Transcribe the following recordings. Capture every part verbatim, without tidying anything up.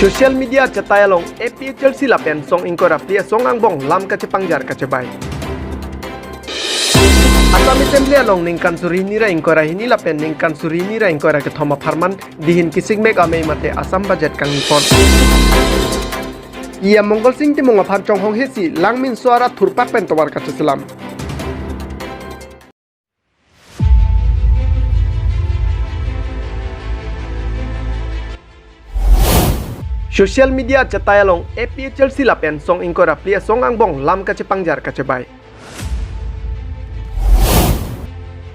Social media achetai along A P H L C lapen song ingkoi ra phli asong angbong lam kachepangjar kachebai. Assam Assembly along ningkan suri hini ra ingkoi ra hini lapen ningkan suri hini ra ingkoi ra kethom apharman dihin kisik mek amei mate Assam budget kangni pon. Iya Mongal Sing Timung aphan chonghong hesi langmin so arat thurpak pen tovar kacheselam. Social media achetai along A P H L C lapen song ingkoi ra phli asong angbong lam kachepangjar kachebai.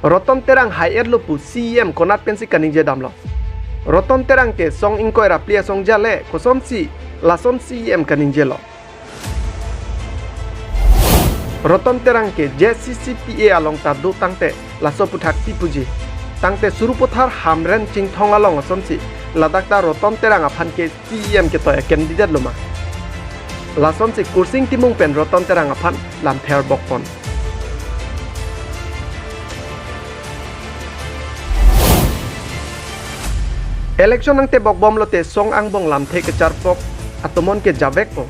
Roton Terang hai-et lo pu C E M konat pensi kaningje damlo. Roton Terang ke song ingkoi ra phli asong jale kosonsi lason C E M kaningjelo. Roton Terang ke J C C P A along ta do tangte laso aputhak pi puji. Tangte Sarupathar Hamren Chinthong along asonsi ladak ta Roton Terang aphan ke C E M ketoi a-candidate lo ma. Lasonsi Kursing Timung pen Roton Terang aphan lamthe arbok pon. Election nangtebok bom lote song angbong lamthe kecharpok atomon ke javek po.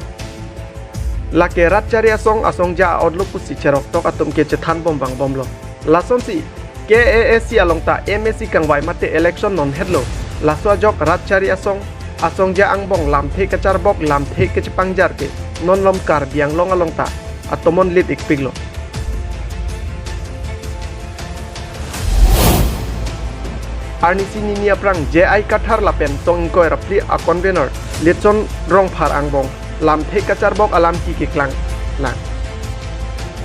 Lake rat chari asong asongja a-otlo pusi cheroktok atum ke chethan bom vang bomlo. Lasonsi K A A C along ta M A C kangvai mate election non hetlo. Laso ajok rat chari asong asongja angbong lamthe kacharbok lamthe kachepangjar ke non lom Karbi Anglong along ta atomon lit ikpiklo. Arnisi nini aphrang J I Kathar lapen song ingkoi ra phli a-convenor Litson Rongphar angbong lamthe kacharbok alam ki keklang lang.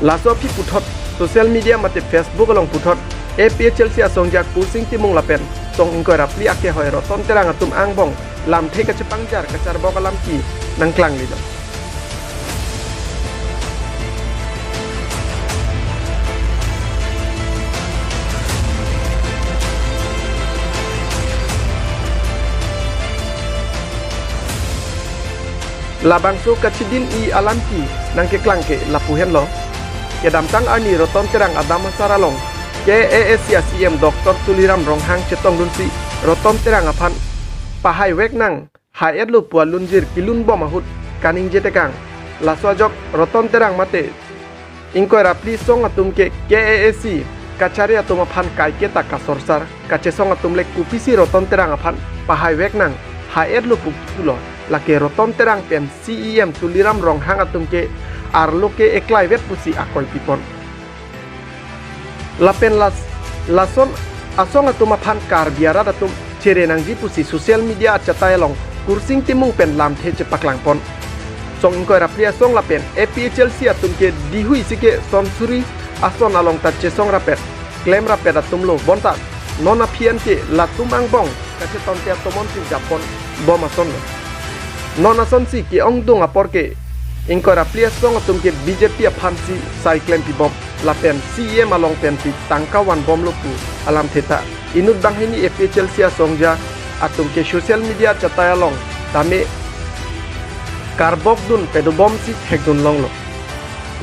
Laso aphi puthot social media mate Facebook along puthot A P H L C asongja Kursing Timung lapen song ingkoi ra phli akehoi Roton Terang atum angbong lamthe kachepangjar kacharbok alam ki nangklanglilo. Labangso kachidin-i alam ki nangkeklang ke lapu henlo. Kedamtang arni Roton Terang adam asar along K A A C a-C E M Doctor Tuliram Ronghang chetongdunsi Roton Terang aphan pahai vek nang hai-et lo pu alunjir kilun bom ahut kaningje tekang. Laso ajok Roton Terang mate ingkoi ra phli song atum ke K A A C kachari atum aphan kaike ta kasorsar, kachesong atum le kopisi Roton Terang aphan pahai vek nang hai-et lo pu pulo. Lake Roton Terang pen C E M Tuliram Ronghang atum ke arlo ke eklai vet pusi akoi pipon. Lapen las lason asong atum aphan Karbi arat atum chere nangji pusi social media achetai along Kursing Timung pen lamthe chepaklang pon. Song ingkoi ra phli asong lapen A P H L C atum ke dihui si ke son suri ason along ta chesong rapet, klem rapet atum lo bonta non aphi an ke latum angbong kachetonte atomon si japon bom ason lo. Non asonsi ke-ongdung apor ke ingkoi ra phli asong atum ke B J P aphansi sai klem pibom lapen C E M along pensi tangka van bomlo pu alamthe ta inut banghini A P H L C asongja atum ke social media achetai along tame karbokdun pedobomsi thekdun longlo.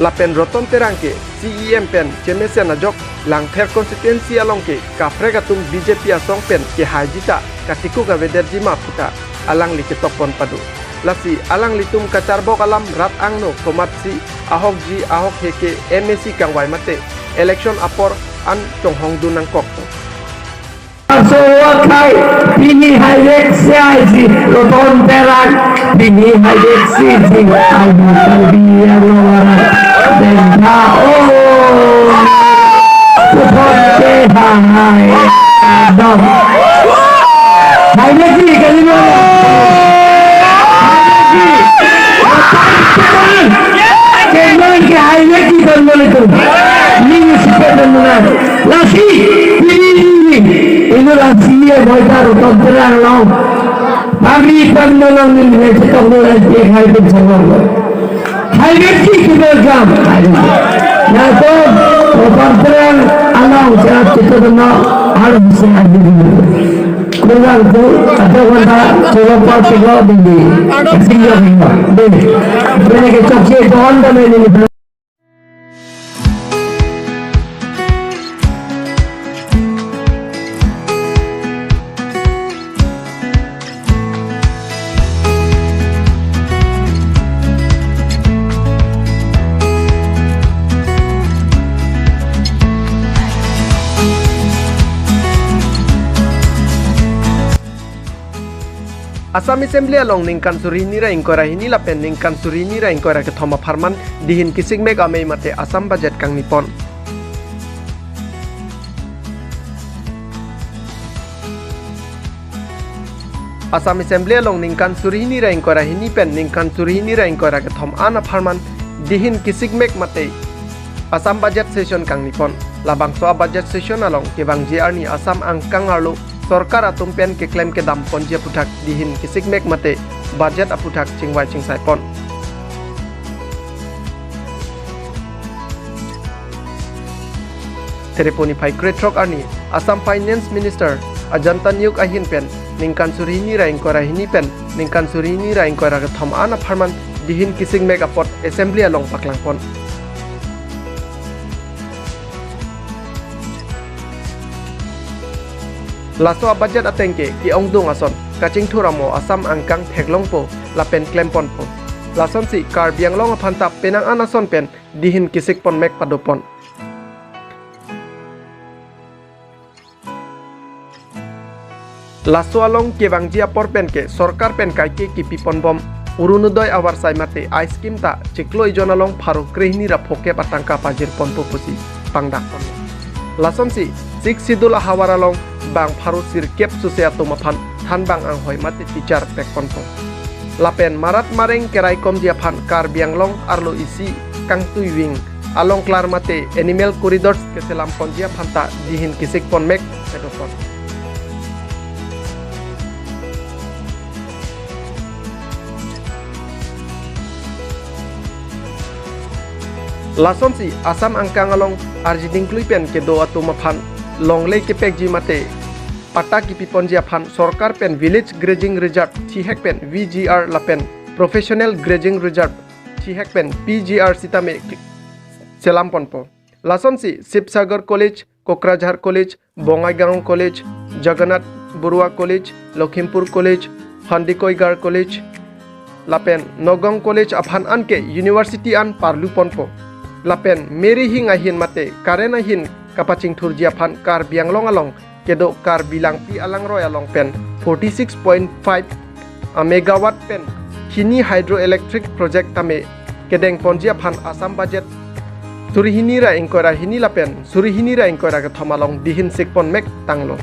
Lapen Roton Terang ke C E M pen chemesen ajok Langpher constituency along ke kaprek atum B J P asong pen kehaiji ta katikuk avedet ji ma puta alangli ketok pon pado. Lasi alanglitum kacharbok alam rat angno komatsi ahokji ahokhe ke M A C kangvai mate election apor an chonghongdun nangkok. Aso akai pini hai vek si aisi Roton Terang pini hai vek si jing alu Karbi Anglong arat dentha o puthot ke hai dom hai vek si kali mo hai vek si Roton Terang ke non ke hai vek si don mo itu ni si don mo. Lasi, pini, pini, ino lasi ya boy ta Roton Terang along. Pagri pagri along ni ni chetok ni lasi hai pun sangor lo. Hai ni si kita jam. Nah to Roton Terang along saya kita kena harus saya dulu. Kurang tu ada kata kalau pas tiga dulu. Sehingga dulu. Dulu. Dulu kita cek on dan ini. Assam Assembly along ningkan suri hini ra ingkoi ra hini lapen ningkan suri hini ra ingkoi ra kethom apharman dihin kisik mek amei mate Assam budget kangni pon. Assam Assembly along ningkan suri hini ra ingkoi ra hini pen ningkan suri hini ra ingkoi ra kethom an apharman dihin kisik mek mate Assam budget session kangni pon. Labangso a budget session along kevangji arni Assam angkang arlo sorkar atum pen keklem kedam ponji aphuthak dihin kisik mek mate budget aphuthak chingvai chingsai pon. Thereponi phai krethrok arni Assam Finance Minister Ajanta Neok ahin pen ningkan suri hini ra ingkoi ra hini pen ningkan suri hini ra ingkoi ra kethom an apharman dihin kisik mek apot Assembly along paklang pon. Laso a budget ateng ke ke-ongdung ason kachingthur amo Assam angkang theklongpo lapen klem ponpo. Lasonsi Karbi Anglong aphan ta penang an ason pen dihin kisik pon mek pado pon. Laso along kevangji apor pen ke sorkar pen kaike kipi pon bom Orunodoi avarsai mate a scheme ta chiklo ijon along pharo krehini ra phokep atangka pajir ponpo pusi pangdak pon. Lasonsi Sixth Schedule ahavar along bang pharo sirkep suse atum aphan thanbang anghoi mate teacher pek ponpo. Lapen marat mareng keraikomji aphan Karbi Anglong arlo isi kangtui wing along klar mate animal corridors keselam ponji aphan ta dihin kisik pon mek kedo pon. Lasonsi Assam angkang along arjiding klui pen kedo atum aphan longle kepekji mate patta kipi ponji aphan sorkar pen village grazing reserve thihek pen V G R lapen professional grazing reserve thihek pen P G R sitame selam ponpo. Lasonsi Sibsagar College, Kokrajhar College, Bongaigaon College, Jagannath Barua College, Lakhimpur College, Handikoigar College, lapen Nagaon College aphan anke university an parlu ponpo. Lapen meri hing ahin mate current ahin kapachingthurji aphan Karbi Anglong along kedo Karbi Langpi alangroi along pen forty six point five a megawatt pen hini hydroelectric project tame kedeng ponji aphan Assam budget suri hini ra ingkoi ra hini lapen suri hini ra ingkoi ra kethom along dihin sik pon mek tanglo.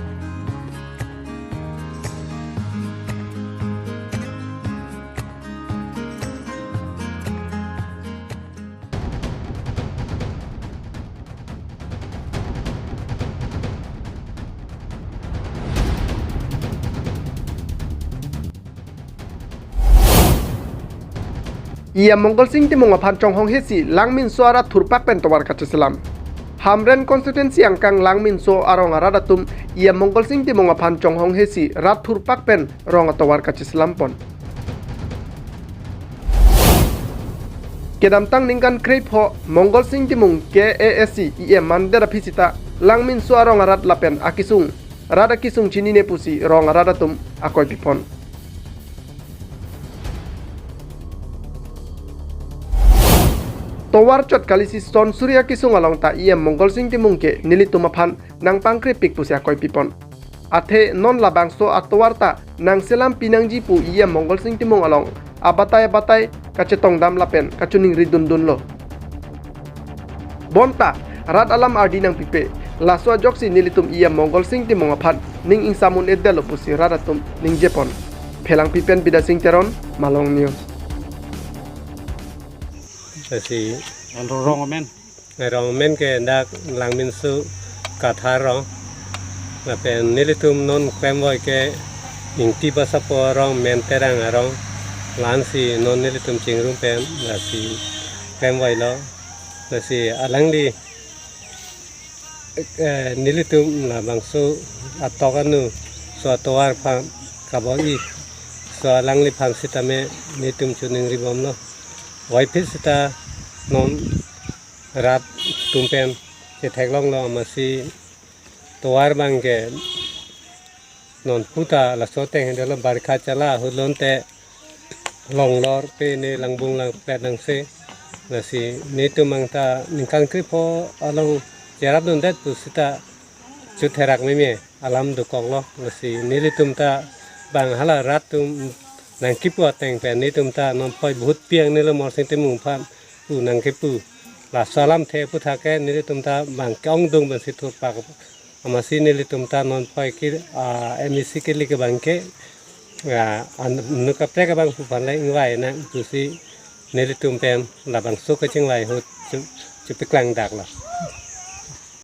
E M Mongol Sing Timung aphan chonghong hesi Langminso arat thurpak pen tovar kacheselam. Hamren constituency angkang Langminso arong arat atum E M Mongol Sing Timung aphan chonghong hesi rat thurpak pen rong atovar kacheselam pon. Kedamtang ningkan krepho Mongol Sing Timung K A A C E M mandet aphi sita Langminso arong arat lapen akesung rat akesung chinine pusi rong arat atum akoi pipon. Tovar chot kalisi son suri akesung along ta E M Mongol Sing Timung ke nelitum aphan nangpangkrepik pusi akoi pipon. Athe non labangso atovar ta nangselam pinangji pu E M Mongol Sing Timung along abatai abatai kachetongdam lapen kachiningri dundunlo. Bonta rat alam ardi nangpipe, laso ajoksi nelitum E M Mongol Sing Timung aphan ning ingsam un-edetlo pusi rat atum ningjepon. Phelangpi pen Bidya Sing Teron, Malong News. Lasi rong amen. Rong amen ke dak Langminso Kathar rong. Lapen nelitum non klemvoi ke Ingti Basapo arong, Men Terang arong. Lansi non nelitum chingrum pen lasi klemvoilo. Lasi alangli, eh, nelitum labangso atok anu so atovar aphan kabor-i so alangliphan sitame nelitum chiningri bomlo. Vaiphi sita non rat atum pen chetheklonglo amatsi tovar abang ke non puta laso ateng dolo barkha chala ahut lote longlor pe ne langbung langpet nangse. Lasi nelitum abang ta ningkan krepho along cherapdundet pu sita chutherak meme alam dokoklo. Lasi nelitum ta bang hala rat atum nangkipu ateng pen nelitum ta non poi vote pi ang neli Amarsing Timung aphan pu nangkipu. Laso alamthe aphuthak ke nelitum ta bang ke-ongdung pensi thurpak. Amatsi nelitum ta non poi ke, ah, M A C kili ke bang ke, ah, an-, nu kaprek abang pu aphan le ingvai nang pusi nelitum pen labangso kachingvai ahut chu, chepaklang dak lo.